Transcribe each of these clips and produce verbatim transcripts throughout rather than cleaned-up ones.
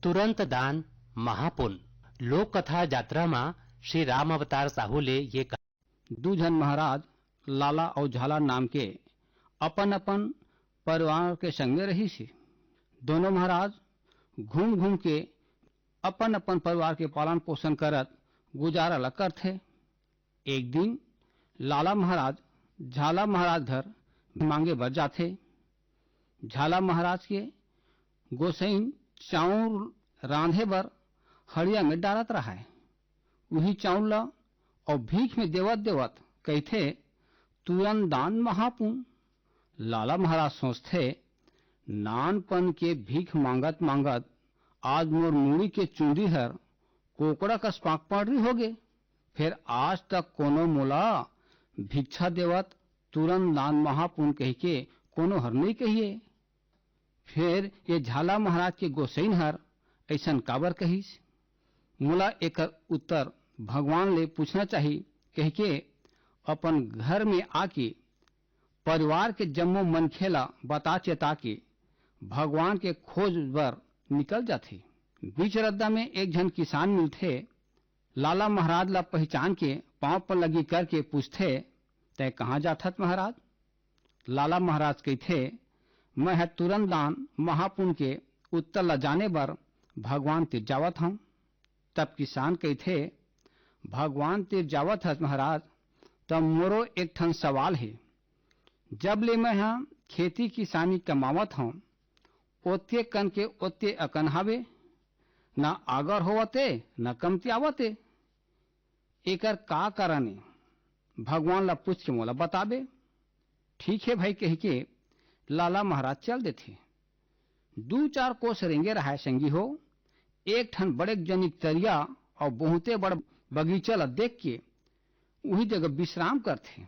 तुरंत दान महापुन। लोक कथा जात्रा म श्री राम अवतार साहू ले ये कहा। दू झन महाराज लाला अउ झाला नाम के अपन-अपन परिवार के संग में रहिस हे। दोनों महाराज घूम-घूम के अपन-अपन परिवार के पालन पोषण करत गुजारा ल करथे। एक दिन लाला महाराज झाला महाराज घर मांगे बर जाथे। झाला महाराज के गोसईन चाउर रांधे बर हड़िया में डारत रहय। उही चाउर ल अउ भीख में देवत-देवत कहिथे, "तुरंत दान महापुन।" लाला महाराज सोचथे, "नानपन के भीख मांगत-मांगत आज मोर मुड़ी के चुंदी हर कोकड़ा कस पांक पड़री होगे। फेर आज तक कोनो मोला भिक्षा देवत तुरंत दान महापुन कहिके कोनो हर नइ कहिए। फेर ये झाला महाराज के गोसईन हर अइसन काबर कहिस? मोला एकर उत्तर भगवान ले पूछना चाही," कहिके अपन घर में आके परिवार के जम्मो मनखे ला बता चेता के भगवान के खोज बर निकल जाथे। बीच रद्दा में एक झन किसान मिलथे। लाला महाराज ला पहिचान के पांव पर लगी करके पूछथे, "तैं कहाँ जाथस महाराज?" लाला महाराज कहिथे, "मैं ह तुरंत दान महापुन के उत्तर ला जाने बर भगवान तीर जावत हंव।" तब किसान कहिथे, "भगवान तीर जावत हस महाराज, त मोरो एक ठन सवाल हे। जब ले मैं ह खेती किसानी कमावत हंव, ओतके कन के ओतके अकन हावे, न आगर होवत ए, न कमतियावत ए। एकर का कारण ए? भगवान ला पूछ के मोला बताबे।" "ठीक हे भाई," कहिके लाला महाराज चल देथे। दू चार कोस रेंगे रहय संगी हो, एक ठन बड़े जनिक तरिया अउ बहुते बड़ बगीचा ला देख के उही जगह विश्राम करथे।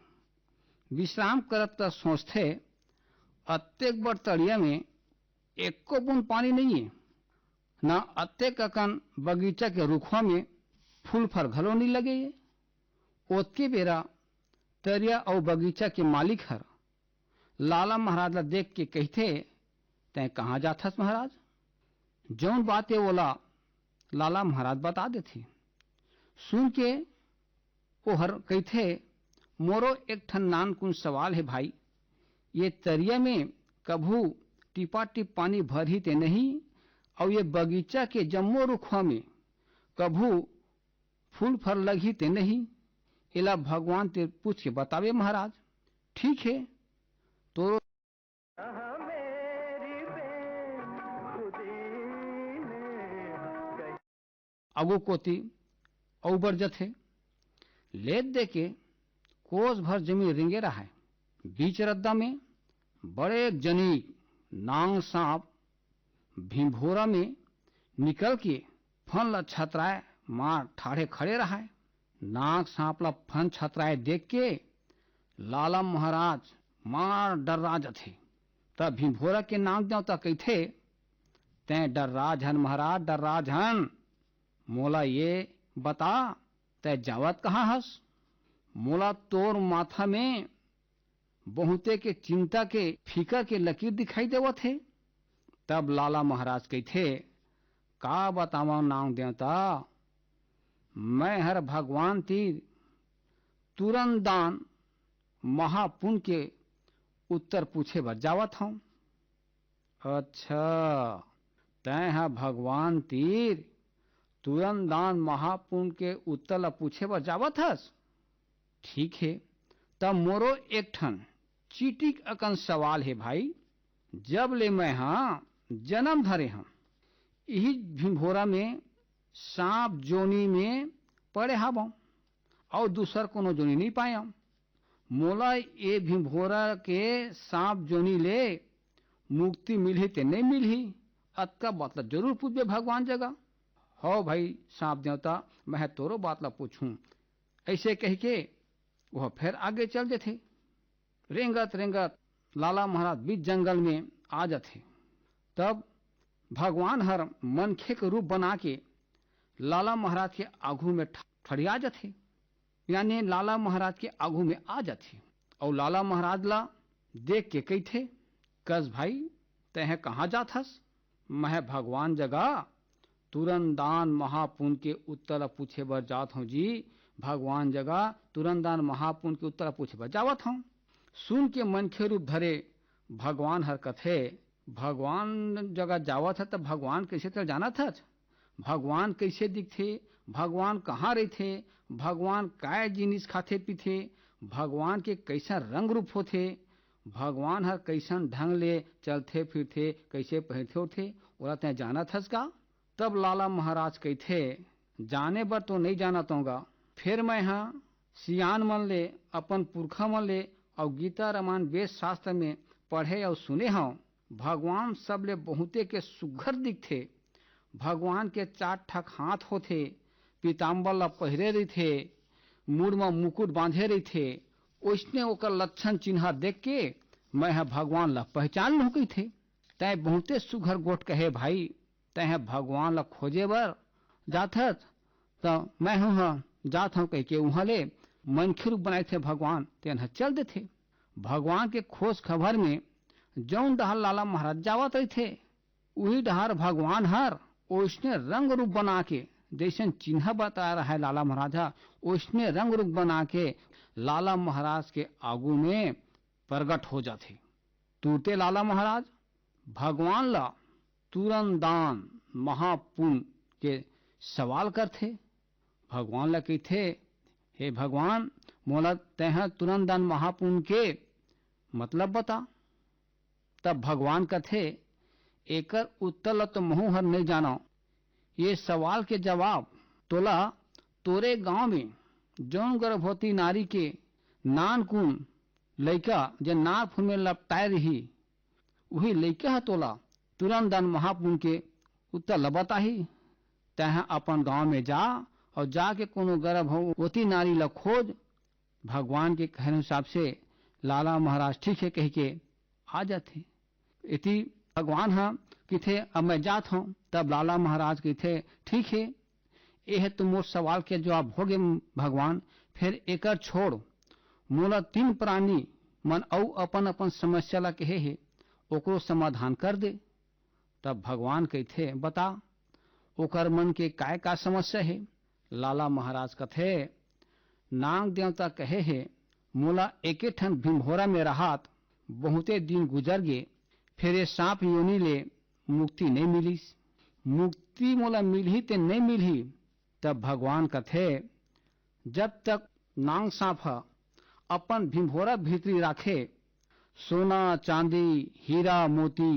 विश्राम करत त सोचथे, "अतेक बड़ तरिया में एको बूंद पानी नइये, न अतेक अकन बगीचा के रुखवा में फूल फर घलो नइ लगे ये।" ओतके बेरा तरिया अउ बगीचा के मालिक हर लाला महाराज ला देख के कहिथे, "तैं कहाँ जाथस महाराज?" जौन बात हे ओला लाला महाराज बता देथे। सुन के ओहर कहिथे, "मोरो एक ठन नानकुन सवाल हे भाई, ये तरिया में कभू टिपा टिप पानी भरही ते नहीं, अउ ये बगीचा के जम्मो रुखवा में कभू फूल फर लगही ते नहीं, एला भगवान तीर पूछ के बताबे महाराज।" "ठीक हे, तोरो।" आगू कोती अउ बढ़ जथे। लेद दे के कोस भर जमीन रेंगे रहय। बीच रद्दा में बड़े जनी नांग सांप भिंभोरा में निकल के फन ल छतराए मार ठाढ़े खड़े रहय। नांग सांप ल फन छतराए देख के लाला महाराज मार डर्रा जथे। तब भिंभोरा के नांग देवता कहिथे, "तैं डर्रा झन महाराज, डर्रा झन। मोला ये बता, तैं जावत कहाँ हस? मोला तोर माथा में बहुते के चिंता के फिकर के लकीर दिखाई देवत हे।" तब लाला महाराज कहिथे, "का बतावंव नांग देवता, मैं हर भगवान तीर तुरंत दान महापुन के उत्तर पूछे बर जावत हंव।" "अच्छा, तैं ह भगवान तीर तुरंत दान महापुन के उत्तर ल पूछे बर जावत हस? ठीक हे, त मोरो एक ठन चिटिक अकन सवाल हे भाई। जब ले मैं ह जनम धरे हंव, इही भिंभोरा में सांप जोनी में पड़े हावंव, अउ दूसर कोनो जोनी नइ पायंव। मोला ए भिंभोरा के सांप जोनी ले मुक्ति मिलही ते नइ मिलही, अतका बात ल जरूर पूछबे भगवान जगह।" "हव भाई सांप देवता, मैं ह तोरो बात ल पूछहूं।" अइसे कहिके ओह फेर आगे चल देथे। रेंगत रेंगत लाला महाराज बीच जंगल में आ जाथे। तब भगवान हर मनखे के रूप बना के लाला महाराज के आगू में ठ-, ठड़िया जाथे, यानी लाला महाराज के आगू में आ जाथे। अउ लाला महाराज ला देख के कहिथे, "कस भाई, तैं ह कहाँ जात हस?" "मैं ह भगवान जगह तुरंत दान महापुन के उत्तर ला पूछे बर जात हंव जी। भगवान जगह तुरंत दान महापुन के उत्तर ला पूछे बर जावत हंव। सुन के मनखे रूप धरे भगवान हर कथे, भगवान जगह जावत ह त भगवान कइसे तेला जानत हच? भगवान कइसे दिखथे? भगवान कहाँ रहिथे? भगवान काय जिनिस खाथे पीथे? भगवान के कइसन रंग रूप होथे? भगवान हर कइसन ढंग ले चलथे फिरथे, कइसे पहिरथे उठथे, ओला तैं जानत हस का? तब लाला महाराज कहिथे, जाने बर तो नइ जानत हंव गा, फेर मैं ह सियान मन ले, अपन पुरखा मन ले अउ गीता रामायण वेद शास्त्र में पढ़े अउ सुने हंव, भगवान सबले बहुते के सुघर दिखथे। भगवान के चार ठक हाथ होथे, पीताम्बर ला पहिरे रहिथे, मुड़ म मुकुट बांधे रहिथे, ओइसने ओकर लक्षण चिन्हा देख के मैं ह भगवान ला पहचान लूं कहिथे। तैं बहुते सुघर गोठ कहे भाई, तैं ह भगवान ला खोजे बर जात हस, त मैं हूं ह जात हंव कहिके उहां ले मनखे रूप बनाए थे भगवान, तेन ह चल देथे। भगवान के खोज खबर में जौन डहर लाला महाराज जावत रहिथे, उही डहर भगवान हर ओइसने रंग रूप बना के, जइसन चिन्हा बताए रहय लाला महाराज ह, ओइसने रंग रूप बना के लाला महाराज के आगू में प्रगट हो जाथे। तुरते लाला महाराज भगवान ला तुरंत दान महापुन के सवाल करथे। भगवान ला कहिथे, हे भगवान, मोला तैं ह तुरंत दान महापुन के मतलब बता। तब भगवान कथे, एकर उत्तर ल तो महूं हर नइ जानव। ये सवाल के जवाब तोला तोरे गांव में जौन गर्भवती नारी के नानकुन लइका जे नारफुन में लपटाए रही, उही लइका ह तोला तुरंत दान महापुन के उत्तर ल बताही। तैं ह अपन गांव में जा अउ जाके कोनो गर्भवती नारी ल खोज। भगवान के कहने हिसाब से लाला महाराज ठीक हे कहिके आ जाथे। इति भगवान ह कहिथे, अब मैं जात हंव। तब लाला महाराज कहिथे, ठीक हे, एह तो मोर सवाल के जवाब हो गे भगवान, फेर एकर छोड़, मोला तीन प्राणी मन अउ अपन अपन समस्या ला कहे हे, ओकरो समाधान कर दे। तब भगवान कहिथे, बता, ओकर मन के काय का समस्या हे? लाला महाराज कथे, नाग देवता कहे हे, मोला एके ठन भिंभोरा में रहत बहुते दिन गुजर गे, फेर ये सांप योनि ले मुक्ति नइ मिलिस। मुक्ति मोला मिलही ते नइ मिलही? तब भगवान कथे, जब तक नांग सांप ह अपन भिंभोरा भीतरी राखे, सोना, चांदी, हीरा, मोती,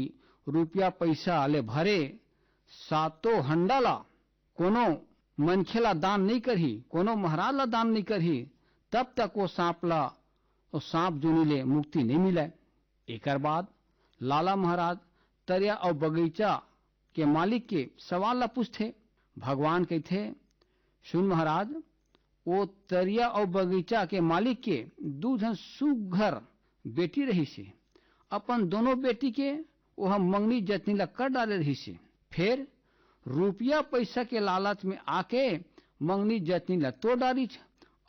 रुपया, पइसा ले भरे सातों हंडा ला कोनो मनखे ला दान नइ करही, कोनो महाराज ला दान नइ करही, तब तक वो सांप ला, वो सांप जोनी ले मुक्ति नइ मिलय। एकर बाद लाला महाराज तरिया अउ बगीचा के मालिक के सवाल ला पूछथे। भगवान कहिथे, सुन महाराज, वो तरिया अउ बगीचा के मालिक के दू झन सुघर बेटी रहिस हे। अपन दोनों बेटी के ओह मंगनी जतनी ला कर डारे रहिस हे। फेर रुपया पइसा के लालच में आके मंगनी जतनी ला तोड़ डारिस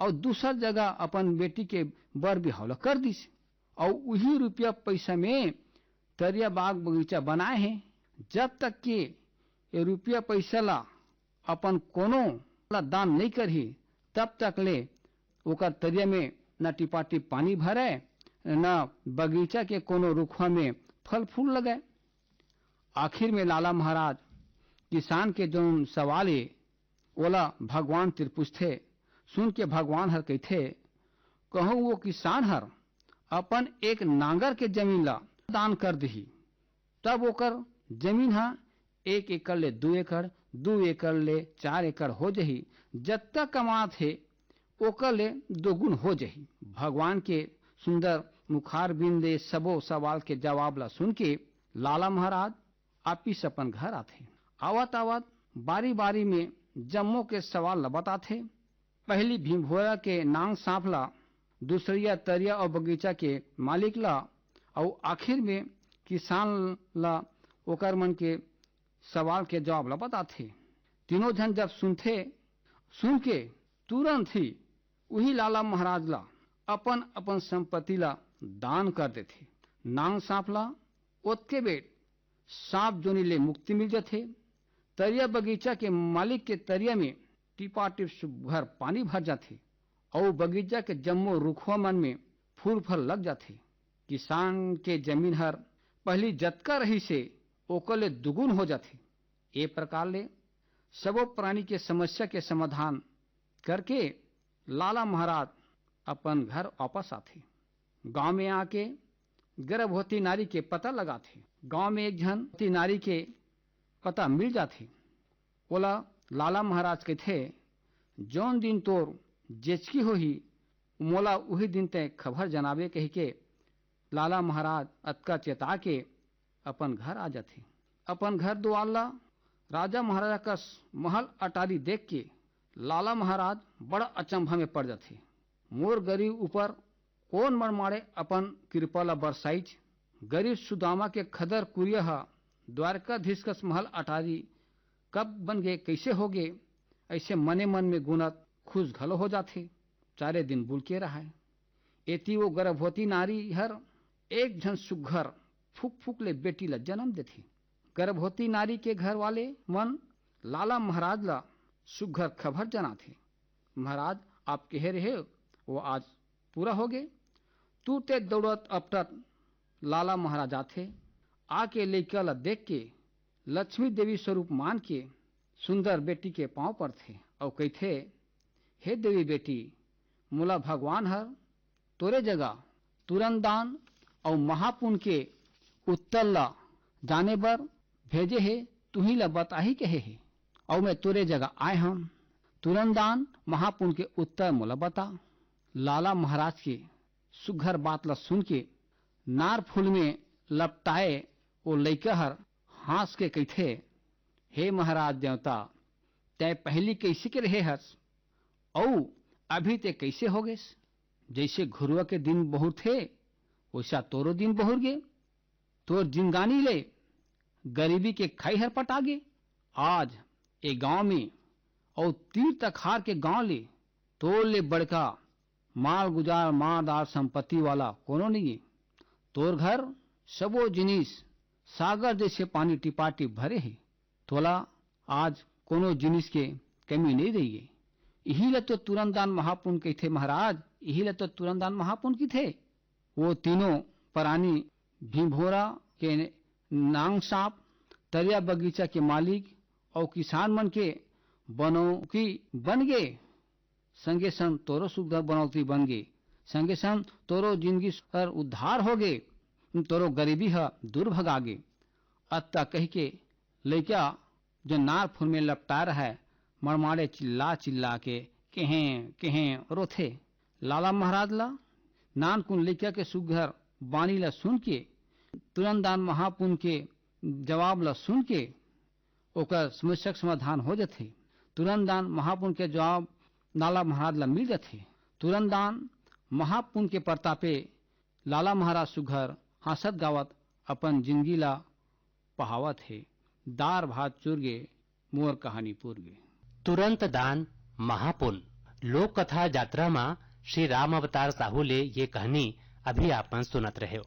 अउ दूसर जगह अपन बेटी के बर बिहाव ला कर दिस। अउ उही रुपया पइसा में तरिया बाग बगीचा बनाए हे। जब तक के ये रुपया पइसा ला अपन कोनो ला दान नइ करही, तब तक ले ओकर तरिया में न टिपाटिप पानी भरय, न बगीचा के कोनो रुखवा में फल फूल लगय। आखिर में लाला महाराज किसान के जौन सवाल ए, ओला भगवान तिर पूछथे। सुन के भगवान हर कहिथे, कहूं वो किसान हर अपन एक नांगर के जमीन ला दान कर दिही, तब ओकर जमीन ह एक एकड़ ले दू एकड़, दू एकड़ ले चार एकड़ हो जही। जत्ता कमात हे, ओकर ले दोगुन हो जही। भगवान के सुंदर मुखारबिंद ले सबो सवाल के जवाब ला सुन के लाला महाराज वापिस अपन घर आथे। आवत-आवत बारी-बारी में जम्मो के सवाल ल बताथे। पहली भिंभोरा के नांग सांप ला, दूसरइया तरिया अउ बगीचा के मालिक ला, अउ आखिर में किसान ला ओकर मन के सवाल के जवाब ला बताथे। तीनों झन जब सुनथे, सुन के तुरंत ही उही लाला महाराज ला अपन-अपन संपत्ति ला दान कर देथे। नांग सांप ला ओतके बेर सांप जोनी ले मुक्ति मिल जथे। तरिया बगीचा के मालिक के तरिया में टिपाटिप सुग्घर पानी भर जाथे, अउ बगीचा के जम्मो रुखवा मन में फूल फल लग जाथे। किसान के जमीन हर पहिली जतका रहिसे, ओकर ले दुगुन हो जाथे। ए प्रकार ले सबो प्राणी के समस्या के समाधान करके लाला महाराज अपन घर वापस आथे। गांव में आके गर्भवती नारी के पता लगाथे। गांव में एक झन नारी के पता मिल जाथे। ओला लाला महाराज कहिथे, "जौन दिन तोर जेचकी होही, मोला उही दिन तैं खबर जनाबे," कहिके लाला महाराज अतका चेता के अपन घर आ जाथे। अपन घर दुआर ला राजा महाराजा कस महल अटारी देख के लाला महाराज बड़ा अचंभा में पड़ जाथे। "मोर गरीब ऊपर कोन मड़माड़े अपन कृपा ला बरसाइच? गरीब सुदामा के खदर कुरिया ह द्वारकाधीश कस महल अटारी कब बन गे, कइसे हो गे?" ऐसे मने मन में गुनत खुश घलो हो जाथे। चारे दिन बुलके रहय। एती वो गर्भवती नारी हर एक झन सुग्घर फुक फुक ले बेटी ला जन्म देथे। गर्भवती नारी के घर वाले मन लाला महाराज ला सुग्घर खबर जनाथे, "महाराज, आप कहे रहे, वो आज पूरा हो गे।" तुरते दौड़त अपटत लाला महाराज आथे। आके लइका ला देख के लक्ष्मी देवी स्वरूप मान के सुंदर बेटी के पांव पड़थे अउ कहिथे, "हे देवी बेटी, मोला भगवान हर तोरे जगह तुरंतदान अउ महापुन के उत्तर ला जाने बर भेजे हे, तुही ला बताही कहे हे, अउ मैं तोरे जगह आए हंव। तुरंतदान महापुन के उत्तर मोला बता।" लाला महाराज के सुघर बात ला सुन के नार फूल में लपटाए ओ लइका हर हाँस के कहिथे, "हे महाराज देवता, तैं पहिली कइसे के रहे हस, अउ अभी तैं कइसे हो गेस? जइसे घुरुवा के दिन बहुरथे, वइसा तोरो दिन बहुर गे। तोर जिनगानी ले गरीबी के खाई हर पटा गे। आज ए गांव में अउ तीर तखार के गांव ले तोर ले बड़का माल गुजार, मालदार संपत्ति वाला कोनो नइये। तोर घर सबो जिनिस सागर जइसे पानी टिपाटिप भरे हे। तोला आज कोनो जिनिस के कमी नइ रहिये। इही ल तो तुरंतदान महापुन कहिथे महाराज, इही ल तो तुरंतदान महापुन कहिथे।" वो तीनों परानी भिंभोरा के नांग सांप, तरिया बगीचा के मालिक अउ किसान मन के बनौकी बन गे। संगे संग तोरो सुघर बनौती बन गे, संगे संग तोरो जिनगी हर उद्धार हो गे, तोरो गरीबी ह दूर भगा गे। अत्ता कहिके लइका जो नार फूल में लपटाए रहय, मड़माड़े चिल्ला चिल्ला के केहें केहें रोथे। लाला महाराज ला नानकुन लइका के सुघर बानी ला सुन के, तुरंतदान महापुन के जवाब ला सुन के ओकर समस्या के समाधान हो जथे। तुरंतदान महापुन के जवाब लाला महाराज ला मिल जथे। तुरंतदान महापुन के परतापे लाला महाराज सुघर हाँसत गावत अपन जिनगी ला पहावत हे। दार भात चुर गे, मोर कहानी पुर गे। तुरंतदान महापुन। लोक कथा जात्रा म श्री राम अवतार साहू ले ये कहनी अभी आपन सुनत रहेव।